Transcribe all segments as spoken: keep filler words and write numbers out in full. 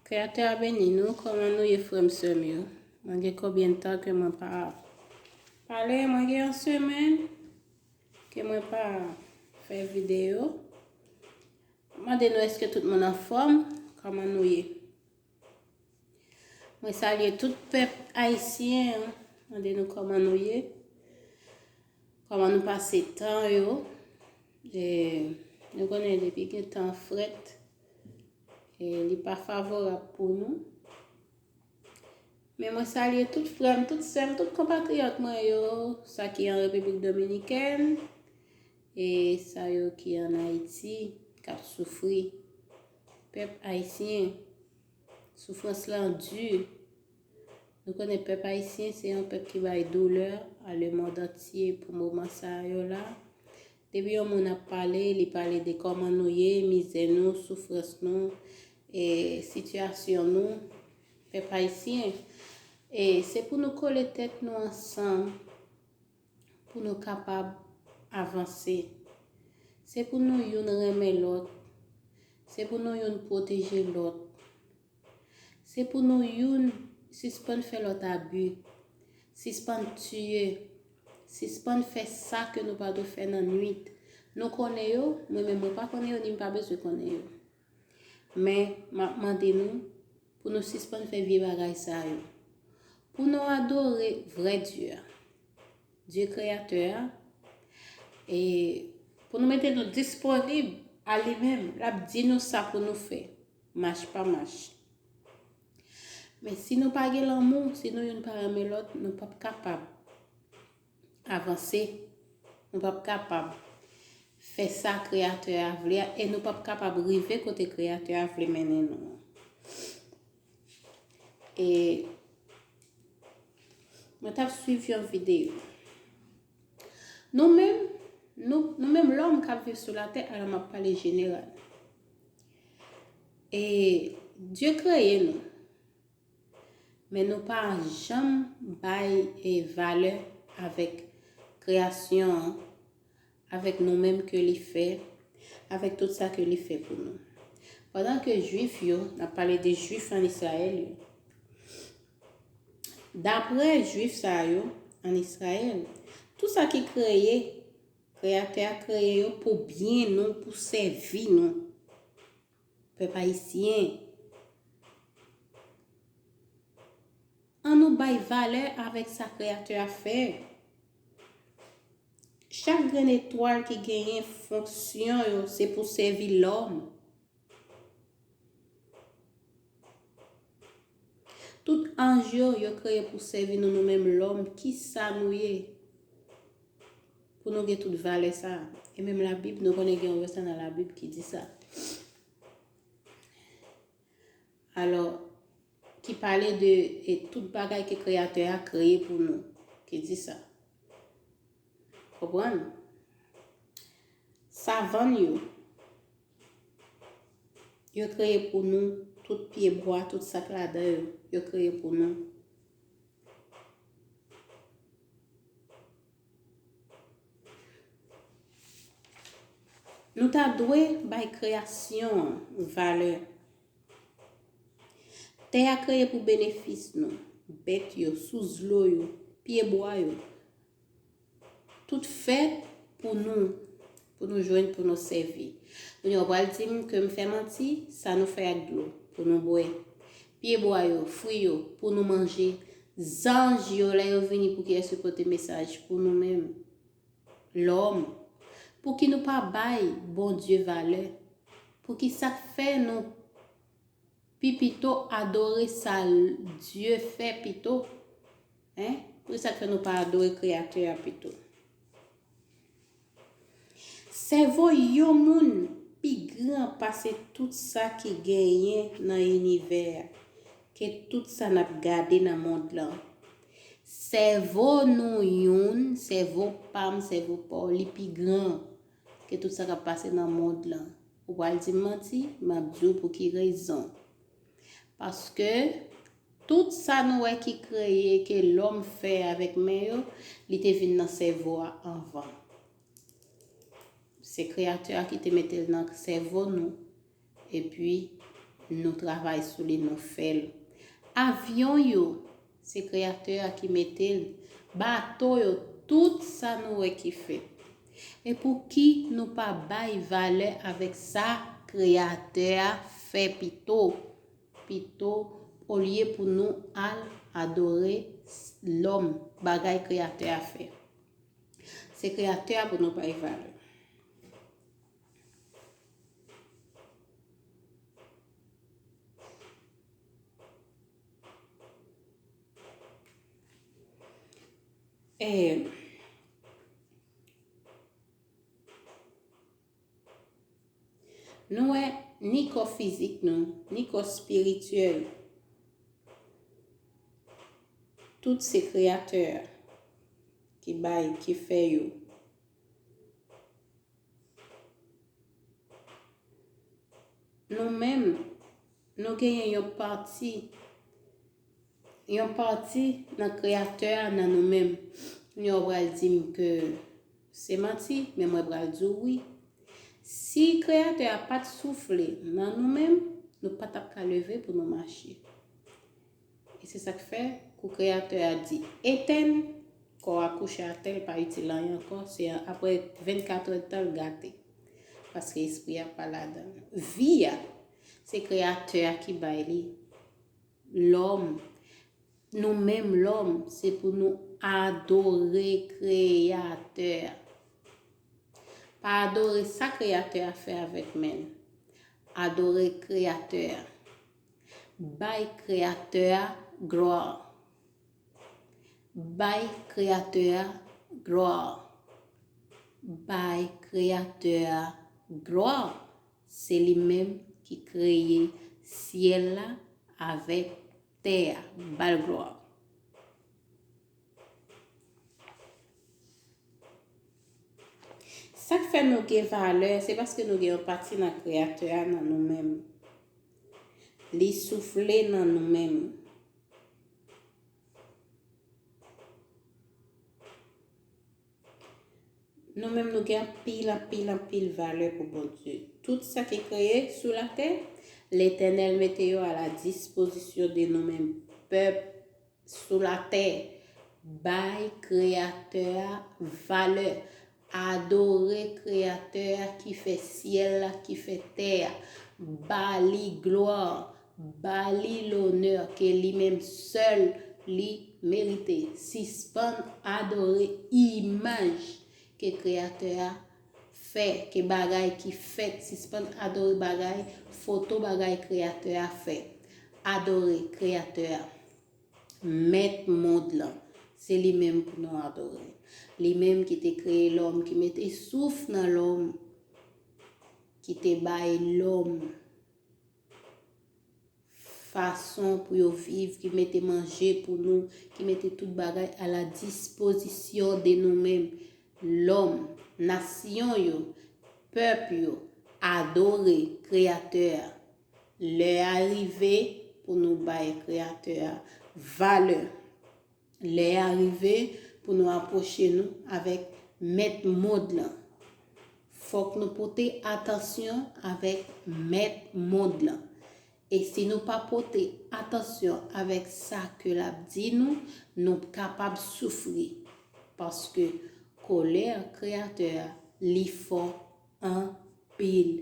Kreyatè a beni nou. Kòman nou ye, frè m, sè m yo? Mwen gen konbyen tan ke mwen pa pale? Mwen gen yon semèn ke mwen pa fè videyo. Mande nou, èske tout moun anfòm? Kòman nou ye? Mwen salye tout pèp ayisyen an. Mande nou kòman nou ye, kòman nou pase tan yo. E, nou konnen depi gen tan frèt, e, li pa favorab pou nou. Men mwen salye tout frè m, tout sè m, tout konpatriyòt mwen yo, sa ki an Repiblik Dominikèn, e sa yo ki an Ayiti, k ap soufri. Pèp ayisyen, soufrans lan di. Nou konnen pèp ayisyen se yon pèp ki bay doulè a le mond antye pou moman sa yo la. Depi yon moun ap pale, li pale de kòman nou ye, mizè nou, soufrans nou, e sitiyasyon nou, pèp ayisyen. E se pou nou kole tèt nou ansanm, pou nou kapab avanse. Se pou nou youn renmen lòt. Se pou nou youn pwoteje lòt. Se pou nou youn sispann fè lòt abi, sispann tiye, sispann fè sa ke nou pa dwe fè nan nuit. Nou konnen yo, mwen menm mwen pa konnen yo, ni m pa bezwen konnen yo. Men, m ap mande nou pou nou sispann fè vye bagay sa yo. Pou nou adore vrè Dye a, Dye Kreyatè a, e pou nou mete nou disponib a li menm, l ap di nou sa pou nou fè, mach pa mach. Men si nou pa gen lanmou, si nou youn pa renmen lòt, nou p ap kapab avanse. Nou p ap kapab fè sa Kreyatè a vle a, e nou p ap kapab rive kote Kreyatè a vle mennen nou an. E mwen t ap swiv yon videyo. Nou menm, nou, nou menm lòm k ap viv sou latè, alò m ap pale jeneral. E Dye kreye nou. Men nou pa janm bay, e, valè avèk kreyasyon an, avèk nou menm ke li fè, avèk tout sa ke li fè pou nou. Pandan ke Jwif yo, n ap pale de Jwif an Izrayèl yo. Daprè Jwif sa yo an Izrayèl, tout sa ki kreye, Kreyatè a kreye yo pou byen nou, pou sèvi nou. Pèp ayisyen, ann nou bay valè avèk sa Kreyatè a fè. Chak grenn etwal ki genyen fonksyon yo, se pou sèvi lòm. Tout anj yo, yo kreye pou sèvi nou, nou menm lòm, ki sa nou ye? Pou nou gen tout valè sa a. E menm Labib, nou konnen gen yon vèsè nan Labib ki di sa. Alò, ki pale de, e, tout bagay ke Kreyatè a kreye pou nou, ki di sa. Konprann? Savann yo, yo kreye pou nou, tout pyebwa, tout sa k ladan yo, yo kreye pou nou. Nou ta dwe bay kreyasyon an valè. Tè a kreye pou benefis nou. Bèt yo, sou zlo yo, pyebwa yo, tout fèt pou nou, pou nou jwenn, pou nou sèvi. Kounye a, w pral di m ke m fè manti, sa nou fè ak dlo, pou nou bwè. Pyebwa yo, fwi yo, pou nou manje. Zanj yo, lè yo vini, pou kiyès yo pote mesaj? Pou nou menm. Lòm. Pouki nou pa bay Bondye valè? Pouki sa k fè nou pi pito adore sa Dye fè pito? Hein? Poukisa k fè nou pa adore Kreyatè a pito? Sèvo yon moun pi gran pase tout sa ki genyen nan inivè a, ke tout sa n ap gade nan mond lan. Sèvo nou youn, sèvo pa m, sèvo pa w, li pi gran ke tout sa k ap pase nan mond lan. Ou pral di m manti, m ap di w pou ki rezon. Paske tout sa nou wè ki kreye, ke lòm fè avèk men yo, li te vin nan sèvo a anvan. Se Kreyatè a ki te mete l nan sèvo nou. Epi, Nou travay sou li, nou fè l. Avyon yo, se Kreyatè a ki mete l. Bato yo, tout sa nou wè ki fèt. E pouki nou pa bay valè avèk sa Kreyatè a fè pito? Pito, olye pou nou al adore lòm, bagay Kreyatè a fè. Se Kreyatè a pou nou bay valè. E nou wè, ni kò fizik nou, ni kò espirityèl, tout se Kreyatè a ki bay, ki fè yo. Nou menm, nou genyen yon pati, yon pati nan Kreyatè a nan nou menm. Kounye a w pral di m ke se manti, men mwen pral di w wi. Si Kreyatè a pa t soufle nan nou menm, nou pa t ap ka leve pou nou mache. E se sa k fè, kou Kreyatè a di etenn, kò a kouche atè, l pa itil anyen ankò, se apre vennkat è tan l gate. Paske espri a pa ladan l. Vi a, se Kreyatè a ki bay li. Lòm, nou menm lòm, se pou nou adore Kreyatè a. Pa adore sa Kreyatè a fè avèk men l. Adore Kreyatè a. Bay Kreyatè a glwa. Bay Kreyatè a glwa. Bay Kreyatè a glwa. Se li menm ki kreye syèl la avèk tè a. Ba l glwa. Sa k fè nou gen valè, se paske nou gen yon pati nan Kreyatè a nan nou menm. Li soufle nan nou menm. Nou menm, nou gen anpil, anpil, anpil valè pou Bondye. Tout sa ki kreye sou latè, Letènèl mete yo a la dispozisyon de nou menm, pèp sou latè. Bay Kreyatè a valè. Adore Kreyatè a ki fè syèl la, ki fè tè a. Ba li glwa, ba li lonè ke li menm sèl li merite. Sispann adore imaj ke Kreyatè a fè, ke bagay ki fèt. Sispann adore bagay, foto bagay Kreyatè a fè. Adore Kreyatè a. Mèt mond lan, se li menm pou nou adore. Li menm ki te kreye lòm, ki mete souf nan lòm, ki te bay lòm fason pou yo viv, ki mete manje pou nou, ki mete tout bagay a la dispozisyon de nou menm. Lòm, nasyon yo, pèp yo, adore Kreyatè a. Lè a rive pou nou bay Kreyatè a valè. Lè a rive pou nou apwoche nou avèk Mèt mond lan. Fòk nou pote atansyon avèk Mèt mond lan. E si nou pa pote atansyon avèk sa ke l ap di nou, nou kapab soufri. Paske kolè Kreyatè a, li fò anpil.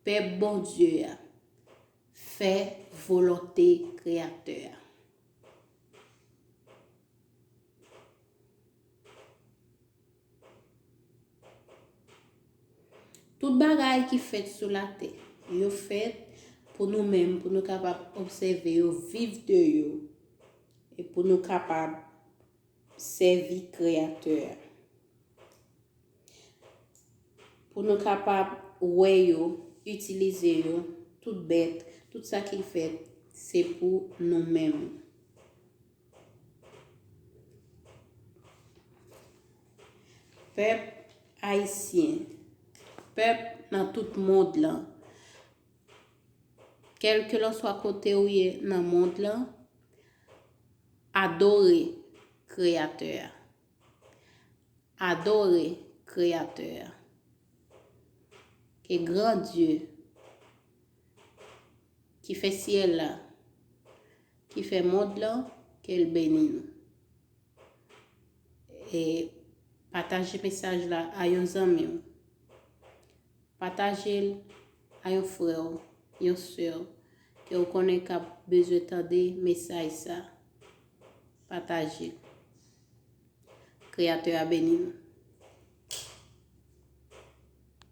Pèp Bondye a, fè volonte Kreyatè a. Tout bagay ki fèt sou latè, yo fèt pou nou menm, pou nou kapab obsève yo, viv de yo, e pou nou kapab sèvi Kreyatè a. Pou nou kapab wè yo, itilize yo, tout bèt, tout sa ki fèt, se pou nou menm. Pèp ayisyen, pèp nan tout mond lan, kèlkelanswa kote ou ye nan mond lan, adore Kreyatè a. Adore Kreyatè a. Ke Gran Dye ki fè syèl la, ki fè mond lan, ke l beni nou. E pataje mesaj la a yon zanmi w. Pataje l a yon frè w, yon sè w, ke w konnen k ap bezwen tande mesaj sa. Pataje l. Kreyatè a beni nou.